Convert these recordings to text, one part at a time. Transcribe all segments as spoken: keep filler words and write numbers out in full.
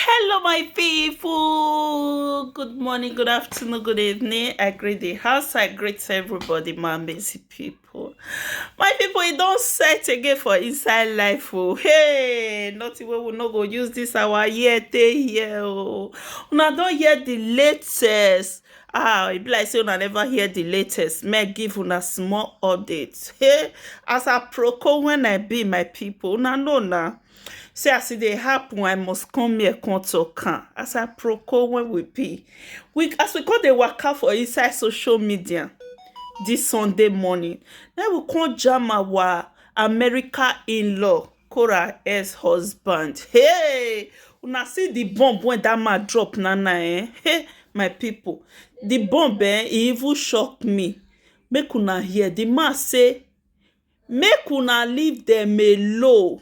Hello, my people. Good morning, good afternoon, good evening. I greet the house. I greet everybody, my amazing people. My people, it don't set again for inside life. Oh, hey, nothing wey we no go use this our year take here. Oh, una don hear the latest. Ah, e be like say una never hear the latest. Make give una small update. Hey, as I proko when I be, my people, una know now. Say as e dey happen, I must come here, come talk am. As I proko when we be, we as we come dey waka for inside social media this Sunday morning, then we come jam our America in-law, Cora ex-husband. Hey, una see the bomb when that man drop na na eh? Hey, my people, the bomb eh, e even shock me. Make una hear, the man say, make una leave them alone.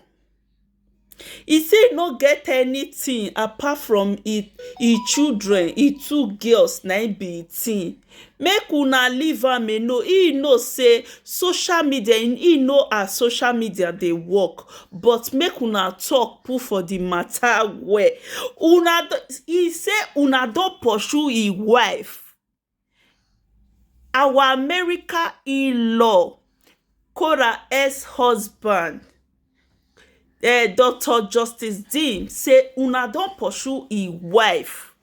He say he no get anything apart from his, his children, his two girls, na him be his thing. Make una leave am alone. He know say social media, he, he know as social media dey work, but make una talk put for the matter well. Una d- he say una don pursue his wife. Our America in-law, Cora ex-husband, eh, Doctor Justice Dean, say una don pursue his wife.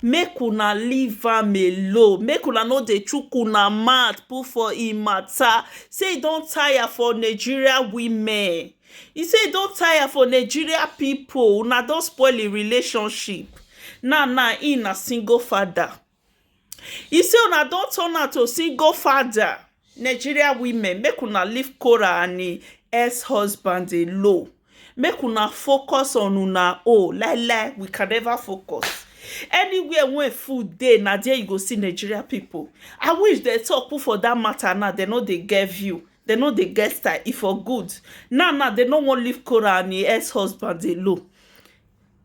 Make una leave am alone. Make una no dey chook una mouth put for him matter. Say he don tire for Nigeria women. He say he don tire for Nigeria people. Una don spoil him relationship. Now, now, he na single father. He say una don turn am to single father. Nigeria women, make una leave Cora and him ex-husband alone. Make una focus on una own. Lie, lie, we can never focus. Anywhere when food dey, na there you go see Nigeria people. I wish they talk put for that matter now. They no dey get view. They no dey get style. If for good. Now, now, they no wan leave Cora and him ex-husband alone.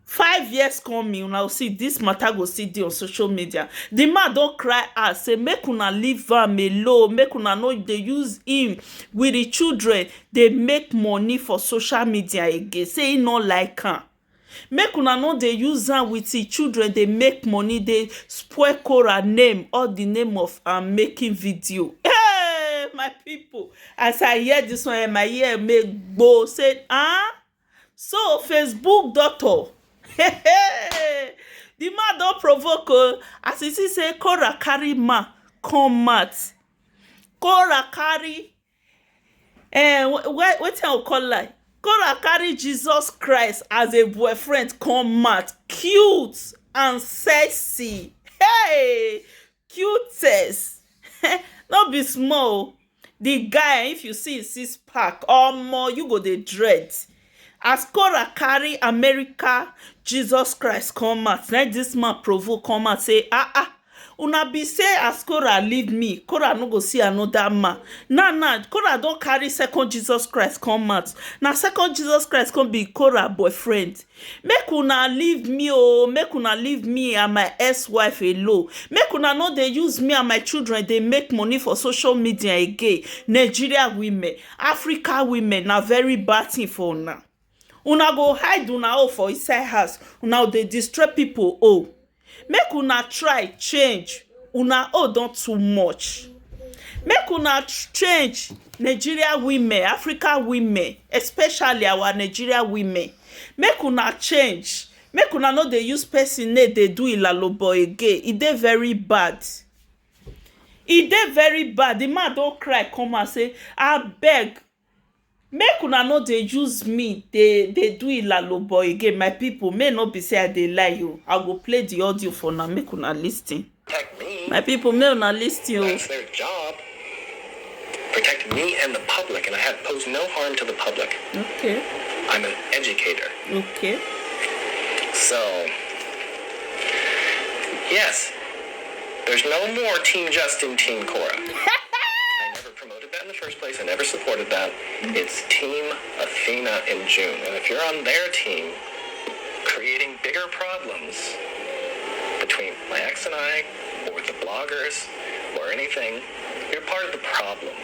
Five years coming, una go see this matter go still dey on social media. The man don cry out say make una leave am alone, make una no dey use him with the children dey make money for social media again. Say he no like am. Make una no dey use am with him children dey make money, dey spoil Cora name, all the name of am making video. Hey, my people, as I hear this one, eh, my ear make gbo say, ah, so Facebook doctor. The man don provoke o, as he see say Cora carry man come out. Cora carry, eh, wh- wh- wetin I go call like? Cora carry Jesus Christ as a boyfriend come out. Cute and sexy. Hey, cutest. No be small. The guy, if you see his six pack, omo, you go dey dread. As Cora carry America Jesus Christ come out, na this man provoke come out say, ah ah, una be say as Cora leave me, Cora no go see another man. Now, now, Cora don carry second Jesus Christ come out. Na second Jesus Christ come be Cora boyfriend. Make una leave me o, make una leave me and my ex-wife alone. Make una no dey use me and my children dey make money for social media again. Nigeria women, Africa women, na very bad thing for una. Una go hide una own for inside house, una go dey destroy people own. Make una try change, una own don too much. Make una ch- change, Nigeria women, Africa women, especially our Nigeria women. Make una change. Make una no dey use person name dey do ilalobo again. E dey very bad. E dey very bad. The man don cry come and say, abeg, make una no dey use me dey dey do ilalobo again. My people, may no be say I dey lie o. I go play the audio for una, make una listen. Protect me. My people, may una listen o. That's their job. Protect me and the public, and I have posed no harm to the public. Okay. I'm an educator. Okay. So, yes, there's no more Team Justin, Team Cora. I never promoted that in the first place. I never supported that. It's Team Athena in June. And if you're on their team, creating bigger problems between my ex and I, or the bloggers, or anything, you're part of the problem.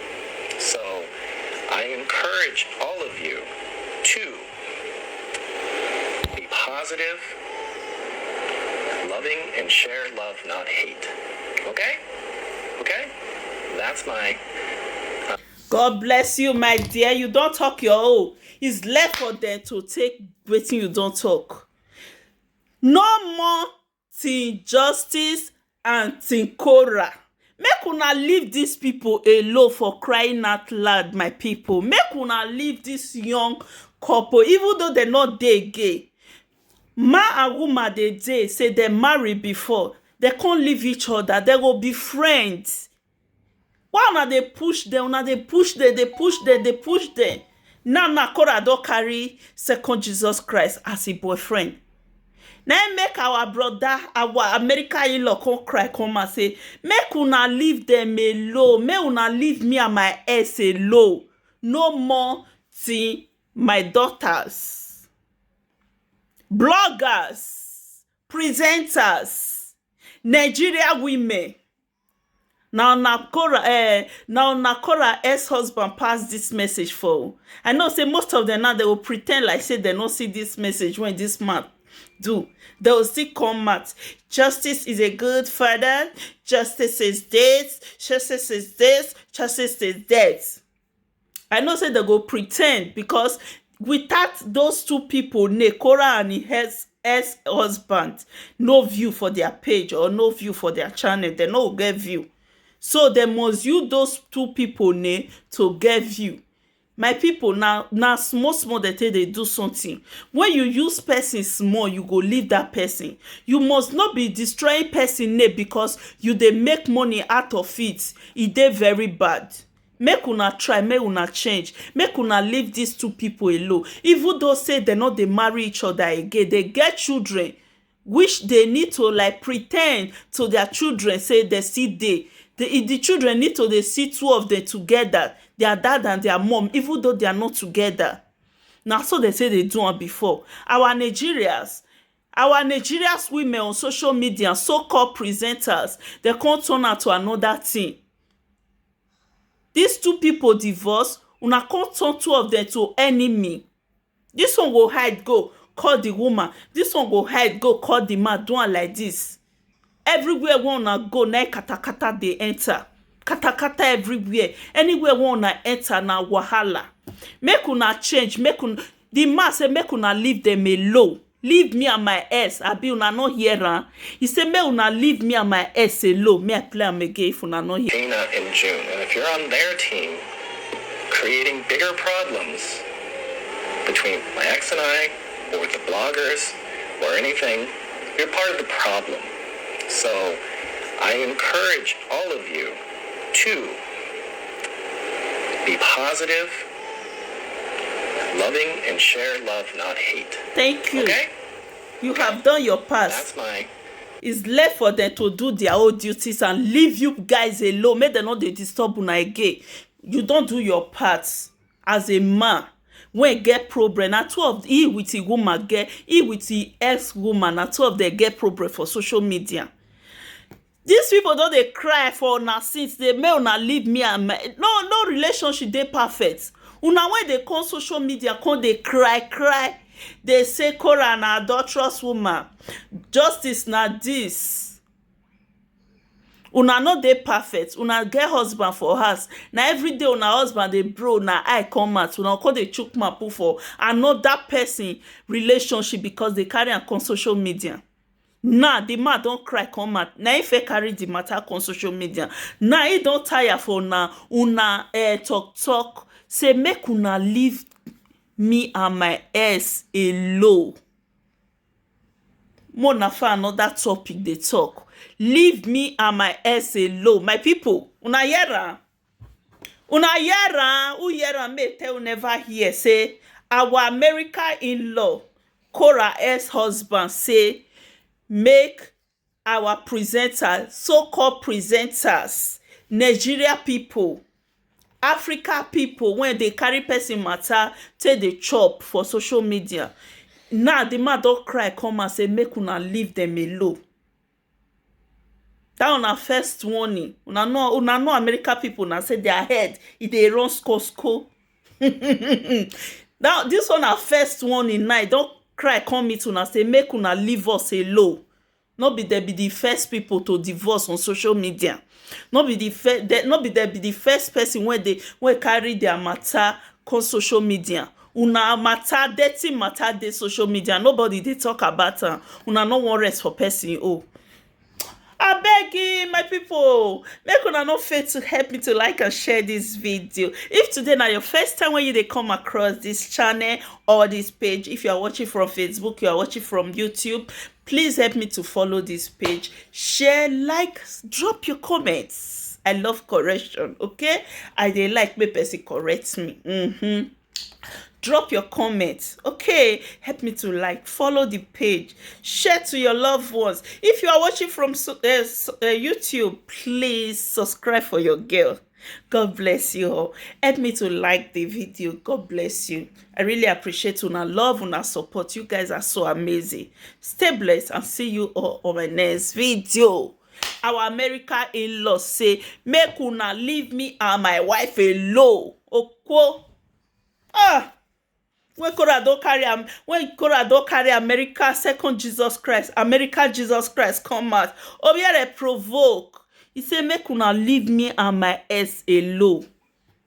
So I encourage all of you to be positive, Loving and share love, not hate. Okay? Okay? That's my God bless you, my dear. You don't talk your own. It's left for them to take waiting you don't talk. No more Team Justice and Team Cora. Make una leave these people alone, for crying out loud, my people. Make una leave this young couple, even though they're not dey gay. Man and woman dey dey say they marry before, they can't leave each other, they go be friends. Why una dey push them? Una dey push them, dey push them, dey push them. Now na Cora don carry second Jesus Christ as a boyfriend. Na im make our brother, our America in-law come cry come and say, make una leave them alone, make una leave me and my ex alone. No more Team My Daughters. Bloggers, presenters, Nigeria women. Now na Cora, eh, now na Cora ex-husband pass this message for. I know say most of them now they will pretend like say they don't see this message when this man do. They will still come out. Justice is a good father. Justice is this. Justice is this. Justice is that. I know say they go pretend because without those two people, Nekora and his ex ex-husband, no view for their page or no view for their channel, they no get view. So they must use those two people name to get view. My people, now now small small they take they do something. When you use person small, you go leave that person. You must not be destroying person name because you they make money out of it. It they very bad. Make una try, make una change, make una leave these two people alone. Even though say they not they marry each other again, they get children, which they need to like pretend to their children say they see they the, the children need to they see two of them together, their dad and their mom, even though they are not together. Now so they say they do am before. Our Nigerians, our Nigerians women on social media, so-called presenters, they can't turn out to another thing. These two people divorce, una come turn two of them to enemy. This one go hide go call the woman, this one go hide go call the man, do am like this. Everywhere wey una go na katakata dey enter. Katakata everywhere. Anywhere wey una enter na wahala. Make una change, make una, the man say make una leave them alone. Leave me and my ex. Abi una no hear am? He say make una leave me and my ex alone. Me I play am again if una no hear. Tina in June. And if you're on their team, creating bigger problems between my ex and I, or with the bloggers, or anything, you're part of the problem. So I encourage all of you to be positive, loving, and share love, not hate. Thank you. Okay? You have done your part. That's my It's left for them to do their own duties and leave you guys alone. Make them not they disturb una again. You don't do your part as a man. When get problem, na two of he with the woman get, he with the ex woman, na two of them get problem for social media. These people don't they cry for una since they may una leave me and my no no relationship they perfect. Una when they come social media come they cry cry. They say Cora na adulterous woman. Justice na this. Una no dey perfect, una get husband for house, na everyday una husband dey bro, na eye come out, una come dey chook mouth put for another person relationship because they carry am come social media. Now the man don cry come out, na him fit carry the matter come social media. Now he don tire for una, una eh, talk talk say make una leave me and my ex alone. More na for another topic they talk. Leave me and my ex alone. My people, una hear am? Una hear am? Who hear am? May tell never hear. Say our America in-law, Cora ex-husband, say make our presenters, so-called presenters, Nigeria people, Africa people when they carry person matter take the chop for social media. Now the man don't cry come and say make una leave them alone. That on our first warning. Una know una know America people now say their head if they run score score. Now this one our first warning now don't cry come meet una say make una leave us alone. No be dem be the first people to divorce on social media. No be the first, no be dem be the first person wey dey, wey carry their matter come social media. Una matter, dirty matter dey social media. Nobody dey talk about am. Una no wan rest for person own. Abeg, eh, my people, make una no fail to help me to like and share this video. If today na your first time when you dey come across this channel or this page, if you are watching from Facebook, you are watching from YouTube, please help me to follow this page, share, like, drop your comments. I love correction, okay? I dey like make person correct me. Mm-hmm. Drop your comments, okay? Help me to like, follow the page, share to your loved ones. If you are watching from so, uh, so- uh, YouTube, please subscribe for your girl. God bless you all. Help me to like the video. God bless you. I really appreciate una love, una support. You guys are so amazing. Stay blessed and see you all on my next video. Our America in-laws say, "Make una leave me and my wife alone." Okwo. Ah, when Korah don carry am, when Korah don carry America second Jesus Christ, America Jesus Christ come out. Obiere provoke. He say, "Make una leave me and my ex alone.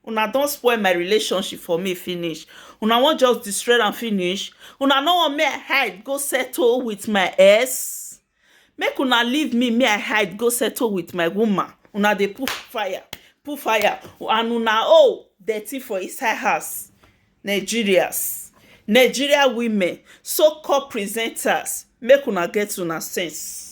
Una don spoil my relationship for me finish. Una wan just destroy am finish. Una no wan make I hide go settle with my ex. Make una leave me, me I hide go settle with my woman. Una dey put fire, put fire, and una, oh, dirty for inside house." Nigerians, Nigeria women, so-called presenters, make una get una sense.